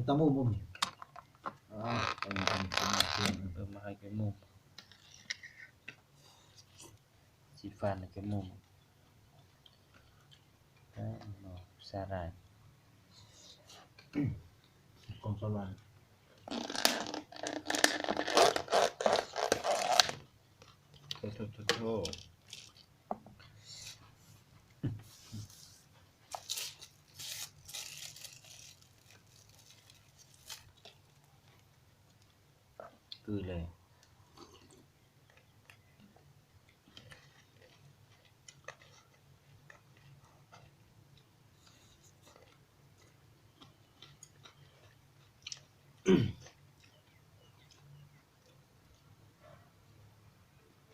ຕຳໝູບໍ່ມີ. ເອີ ເອົາມາໃຫ້ແກະໝູ ຊິຟານໃຫ້ແກະໝູ. ເອີ ສາຫຼ່າຍ ຂອງສາຫຼ່າຍ ໂທ້ໆໆ ຄືເລີຍ.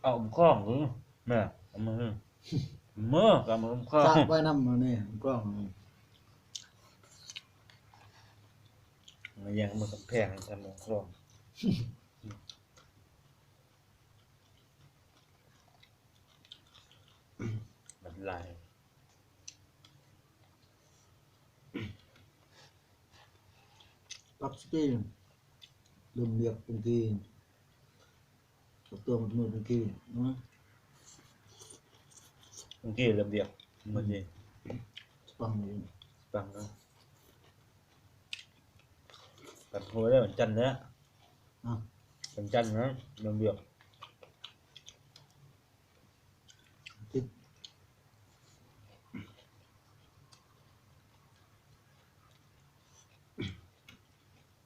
ເອົາອຸມຄອງ ແມ່ ເອົາມາ ເມືອ ກະເອົາມາອຸມຄອງ ສາກໄວ້ນຳ ອັນນີ້ອຸມຄອງ ມາແຍ່ງເມືອກຳແພງ ກະເອົາມາອຸມຄອງ. ມັນຫຼາຍ ປັກສະຕີ ເລີ່ມວຽກ ເປັນທີ່ ຕົວໝົດມື້ ເປັນທີ່ ເນາະ ເປັນທີ່ ເລີ່ມວຽກ ມື້ນີ້ ສະປັງ ສະປັງ ກັນໂທໄດ້ວັນຈັນແລ້ວ ອະ ວັນຈັນນະ ເລີ່ມວຽກ ອາທິດ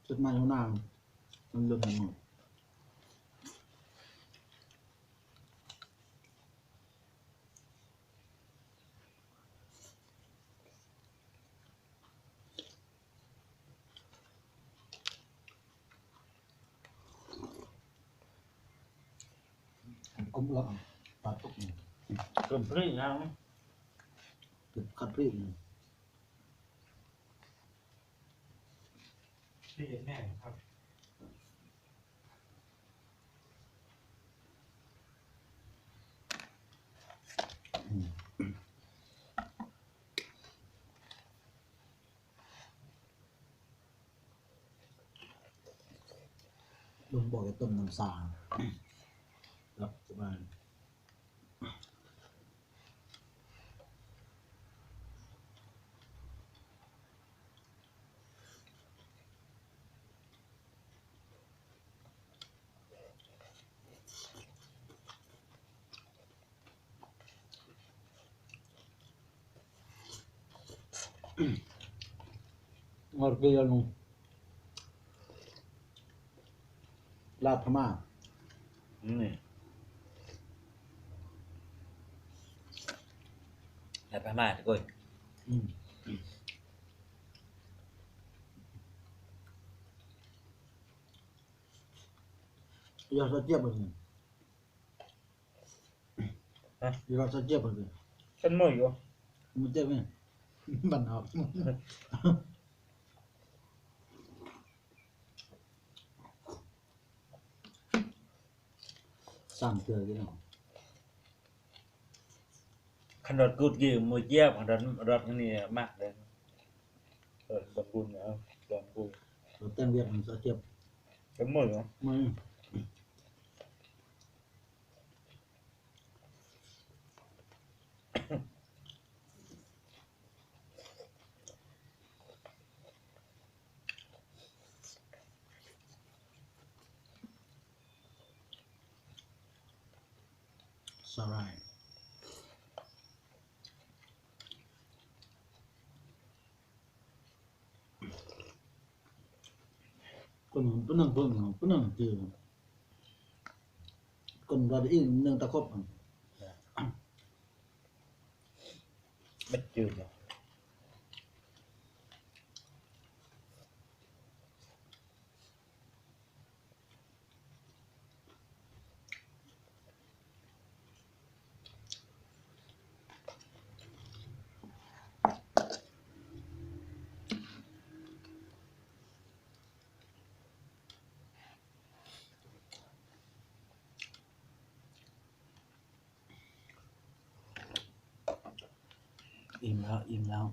ຈົດໝາຍຫົວໜ້າ ມັນເລີ່ມແລ້ວ. ກົມລະ ປາຕົກ ກົມພຣີນະ ເກັບຂັດພຣີນ ພຣີນແມ່ນຄັບ. ລຸງບອກຈະຕົ້ມນ້ຳຊາ ຫຼັບສະບາຍ. ງອດເກຍນ ລາດພະມ້າ ອືມ ລາດພະມ້າ ໂອ້ຍ ອືມ ຢາກສະຈຽບ ຮະ ຢູ່ວ່າສະເຈັບເພິ່ນ ເປັນມື້ຢູ່ ມື້ເຈັບນີ້ ບັນເອົາ ສາມເທື່ອຢູ່ເນາະ ຄັນຮອດກຸດກິນມື້ຈຽບ ຄັນຮອດ ຮອດນີ້ມັກເດ້ ເອີ ດອນບຸນເນາະ ດອນບຸນ ແຕ່ງວຽກມັນສະເຈັບ ເປັນມື້ເນາະ ມື້ ສາຫຼ່າຍ ຄົນຜູ້ໜຶ່ງ ຜູ້ໜຶ່ງ ຜູ້ໜຶ່ງ ຄົນລາວອີກໜຶ່ງຕະຄົບ ບັດຈື່ເນາະ ອີ່ມແລ້ວ ອີ່ມແລ້ວ.